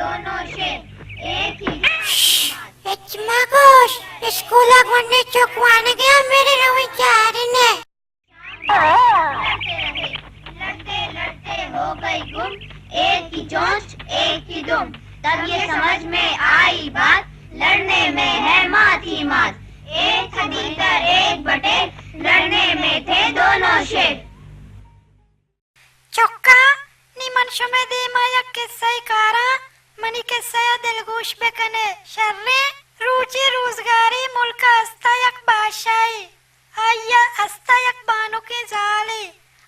دونوں شیر ایک ہی۔ ہچ مگوش، اسکول ءَ گونڈیں چک وانگ ءَ، میرے رویں چارنے۔ لڑتے رہے، لڑتے لڑتے ہو گئی گم، ایک ہی چونچ، ایک ہی دم۔ تب یہ سمجھ میں آئی بات، لڑنے میں ہے مات ہی مات۔ ایک صدی در ایک بٹے، لڑنے میں تھے دونوں شیر۔ چکاں، نی من شمئے دیما یک کسہ ءَ کاراں، منی کسہ ءَ دلگوش بکنے۔ شریں، روچے روزگارے ملک ءَ استا یک بادشاہے، آئی ءَ استا یک بانکیں زالے۔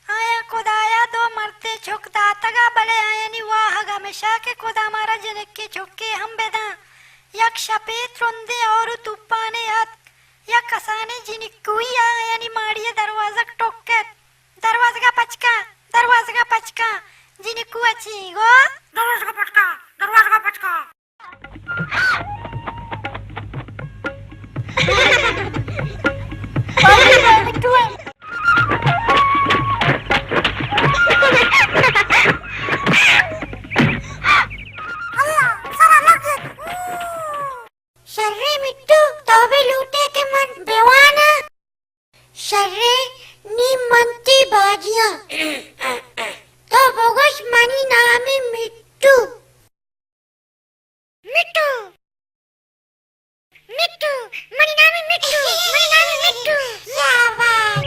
آیاں خدایا دو مردیں چک داتگ ءَ، بلے آیانی واہگ ہمیشہ کہ خدا مارا جنکیں چکے ہم بداں۔ یک شپے ترندیں اور و توپانے اتک، یک کسانیں جنکوئی ءَ آیانی ماڑی ءِ دروازگ ٹک ات۔ دروازگ ءَ پچ کن، دروازگ ءَ پچ کن۔ جنکو ءَ چی گو؟ دروازگ ءَ پچ کن، دروازگ ءَ پچ کن۔ شریں مٹو، تو بھی لوٹے کہ من بواناں؟ شریں، نی من تئی باجیاں۔ تو بگوش، منی نام مٹو۔ مٹو۔ مٹو۔ منی نام مٹو۔ منی نام مٹو۔ شاباش۔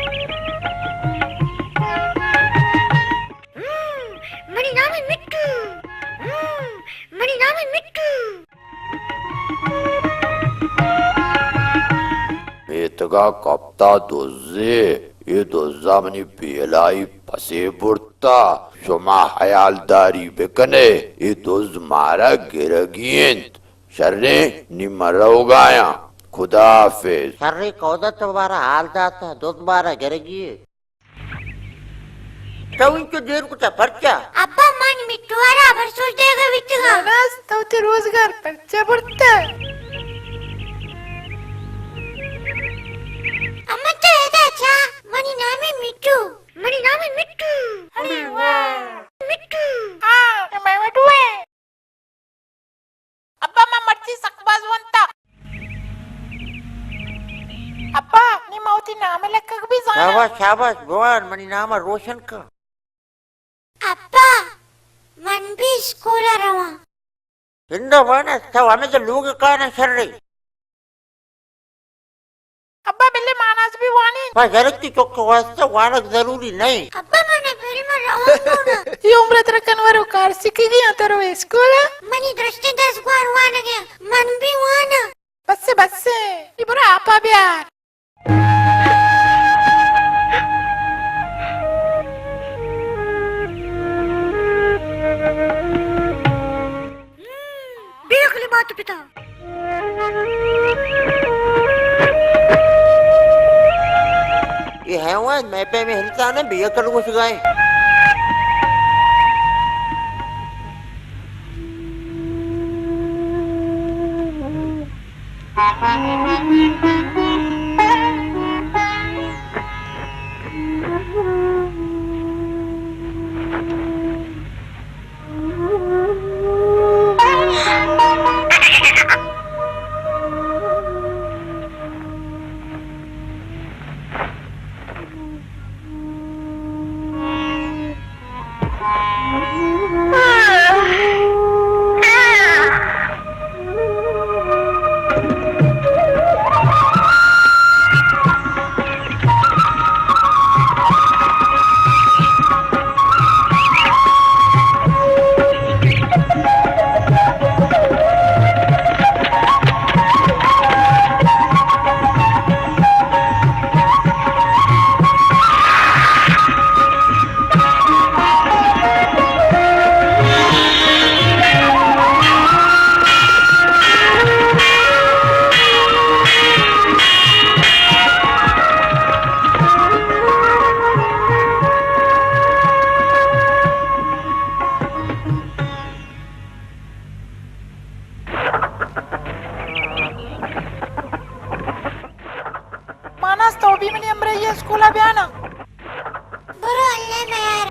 ہم، منی نام مٹو۔ ہم، منی نام مٹو۔ میتگا کپتا دزے، اے دزا منی بیلائی پسے برتا۔ شما حیالداری بکنے، اے دز مارا گرگی انت۔ شریں، نی من روگایاں۔ خدا حافظ۔ شریں، کئودا تو مارا حال داتا، دز مارا گرگی انت۔ تو انچو دیر کتا پرچا؟ ابا، من مٹو ءَ را ہبر سوج دیگ ءَ بیتگاں۔ ناراض، تو وتی روزگار پرچا برتا؟ اما تو ادا چا؟ منی نام مٹو۔ منی نام مٹو۔ ارے واہ۔ مٹو۔ ہاں، مئے مٹو ہے۔ ابا، من مرچی سک باز ونتا۔ ابا، نی من وتی نام لکگ بی زاناں۔ شاباش، شاباش، بوان، منی نام روشن کن۔ ابا، من بی اسکول ءَ رواں۔ ہندا وانا، تو ہمے تو لوگ کانا شرے۔ ابا، بلے ماناس بھی وانین۔ پہ زرتی چک واسطہ وانگ ضروری نہیں۔ ابا، من بری من روان کونا۔ یہ عمر ترا کنور و کار سکھگی آں، تو رو اسکول ءَ۔ منی درشتیں دس گوار وانگ ءَ، من بھی وانا۔ بس، بس، یہ برو آپا بیار۔ بے عقل مات پتا۔ اے حیوان مئے پیمیں انسان ءَ بے عقل گوشگا ایں۔ ماناس، تو بھی منی ہمراہی اسکول ءَ بیا نا۔ برو، اللہ میار۔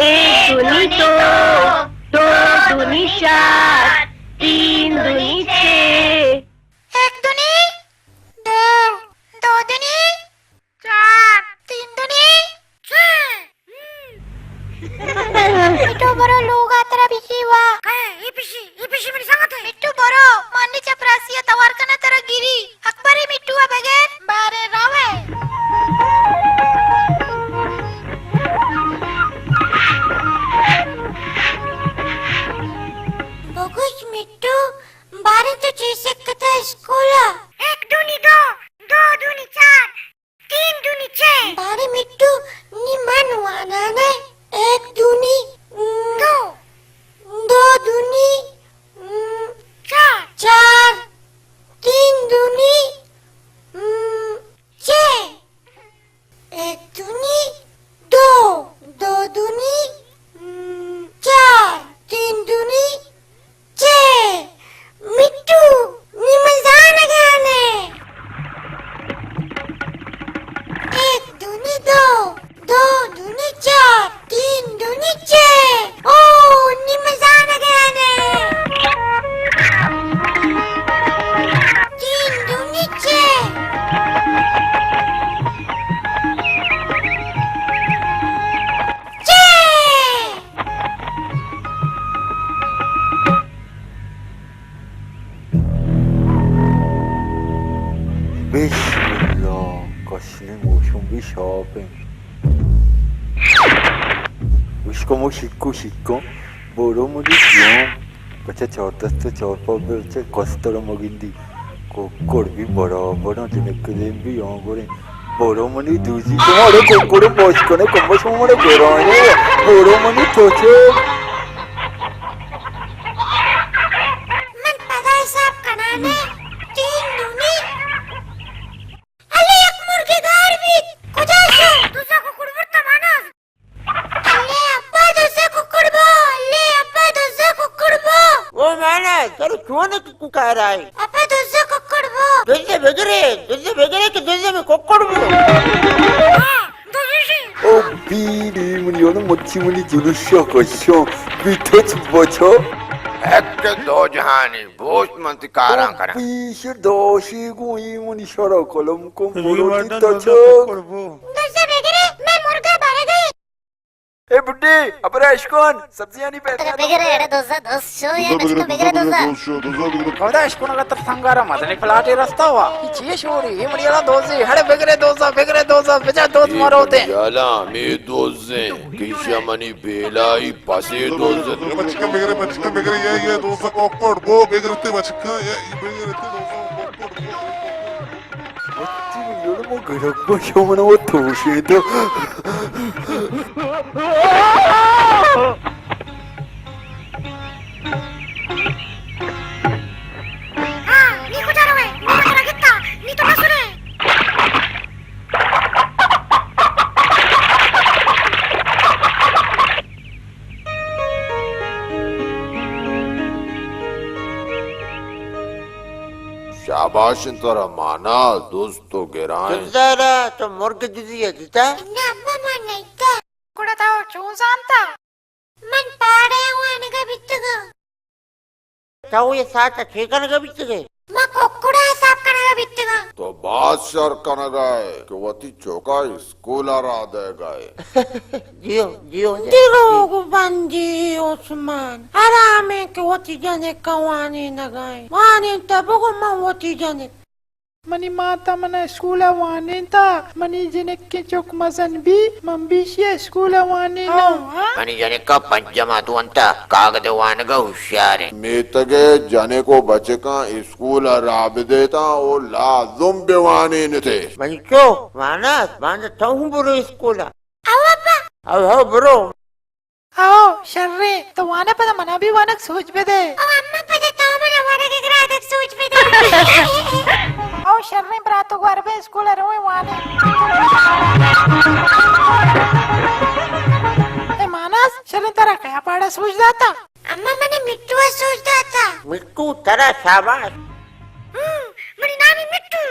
ایک دونی دو، دو دونی چار، تین دونی چھ۔ ایک دونی دو، دو دونی چار، تین دونی چھ۔ مٹو برو لوگا ترا بشی وا۔ کئے؟ اے پشی، اے پشی منی سنگت اے۔ مٹو برو، مانی چپراسی ء توار کنا ترا گیری۔ اکبر مٹو ء بغیر بارے روے۔ بگوش مٹو، باریں تو چے سکتہ اسکول ء؟ ایک دونی دو، دو دونی چار، تین دونی چھ۔ باریں مٹو، نی من وانان ء۔ ایک دونی، م، دو۔ دو دونی، م، چار۔ چار۔ تین دونی، م، چھ۔ ایک دونی دو، دو دونی، م، چار، تین دونی چھ۔ مٹو، نی من زانگانے۔ ایک دونی دو، دو دونی چار، تین دونی چھ۔ او، نی من زانگانے۔ تین دونی چھ۔ چھ۔ بسم اللہ، کشنے موسم بھی صاف ہے۔ اس کو مو شکو شکو، بورو مجھے جوان۔ پچا چار دست ء چار پا بلچ ء کستر ء مگندی۔ ککڑ بی برابر انت، جنک دیم بی آنگریں۔ برو منی دوزی، شما اڑے ککڑ ء پاش کنے، کمبا شما مڑے گرائیں۔ برو منی توچے۔ من پدا حساب کنانے، تین دونی۔ الے یک مرگے گار بیت، کجا شو؟ دوزا ککڑ برتا مانا۔ الے ابا دزا ککڑ بو، الے ابا دزا ککڑ بو۔ او مانا، ترا چون ککو کارائے؟ ابا دزا ککڑ بو۔ دزا بگرے، دزا بگرے کہ دزا میں ککڑ بو۔ او بی بی منی اونو مچی منی جلوشا کشو، بی تچ بچو۔ ایک دو جہانی بوشت من تی کاراں کناں۔ پیش داشی گوں ای منی شرا قلم کن، برو تی تچک۔ دزا بگرے، میں مرگا برگئی۔ اے بڈی، ابرا اشکن، سبزیانی پیدا بگرے، اڑے دزا، دز شو، یا بچکا بگرے دزا۔ خدا اشکن اگا تر سنگارا مزنی پلاٹے رستا ہوا۔ ای چیئے شوری، ای منی اڑا دوزی، اڑے بگرے دزا، بگرے دزا، بجا دز مروتے۔ یالا، می دوزیں، کیشا منی بیلائی پسے دوزت۔ بچکا بگرے، بچکا بگرے، یا، یا دوزا کوکڑ بو، بگرتے بچکا، یا، ای بگرتے دوزا کوکڑ بو۔ وتی یڑ مو گرک بشو من و توشے تو۔ ہاں، نی کجا روئے؟ نی مترا گتا، نی تو نہ سنے۔ شاباش انت ترا مانا، دوست و گرائیں۔ چزارا تو مرگ جزی ء جتا؟ نہ ابا، ما نیتا۔ گڑا تو چون زانتا؟ من پاڑے وانگا بیتگا۔ تو یہ ساعت چے کنگا بیتگے؟ ما ککڑا حساب کنگا بیتگا۔ تو باز شر کنگا ئے کہ وتی چوکا اسکول ء راہ دئیگا ئے۔ جیو، جیو۔ دروگ بندی عثمان۔ حرامیں کہ وتی جنک ء وانینگا ئے۔ وانینتا بگو من وتی جنک۔ منی مات ء من ء اسکول ء وانینتا، منی جنکیں چک مزن بی، من بی ایشی ء اسکول ء وانیناں۔ ہاں۔ منی جنک ء پنچ جماعت ونتا، کاگد ء وانگ ء ہوشیار انت۔ میتگ ء جنک و بچکاں اسکول ء راہ بدیتاں و لازم بہ وانینتے۔ منی چو وانات، باندا تو ہوں برو اسکول ء۔ او ابا۔ او ہو برو۔ او شریں، تو وانا پدا منا بھی وانگ سوج بدے۔ او اما پدا تو منا وانگ گرادگ سوج بدے۔ او شریں براتو گوار بے اسکول رویں وانے۔ اے ماناس، شریں ترا کیا پاڑا سوج داتا؟ اما منے مٹو سوج داتا۔ مٹو ترا شاباش۔ ہوں، منی نامی مٹو۔